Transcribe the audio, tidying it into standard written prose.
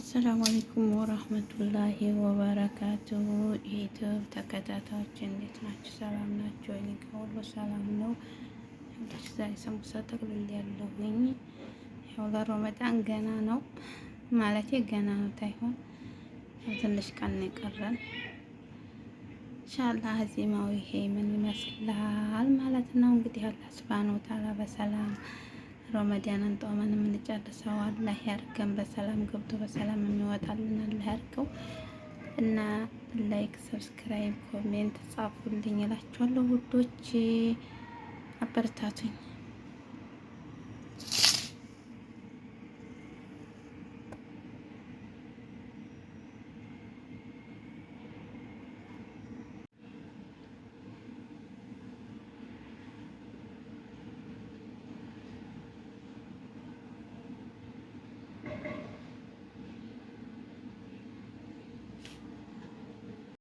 አሰላሙ አለይኩም ወራህመቱላሂ ወበረካቱሁ። የዩቲዩብ ተከታታዮች እንዴት ናችሁ? ሰላም ናችሁ? እኔ ከሁሉ ሰላም ነው። እንግዲህ ዛሬ ሰንቡሳ ጠቅልል ያለሁኝ ያው ለረመዳን ገና ነው ማለቴ ገና ነው ታይሆን ትንሽ ቀን ነው የቀረን። ኢንሻአላህ አዚማው ይሄ ምን ይመስላል ማለት ነው። እንግዲህ አላህ ሱብሃነሁ ወተዓላ በሰላም ረመዳንን ጦመን የምንጨርሰው አላህ ያርገን። በሰላም ገብቶ በሰላም የሚወጣልን አላህ ያርገው እና like፣ subscribe፣ comment ጻፉልኝ እላችኋለሁ ውዶች፣ አበረታቱኝ።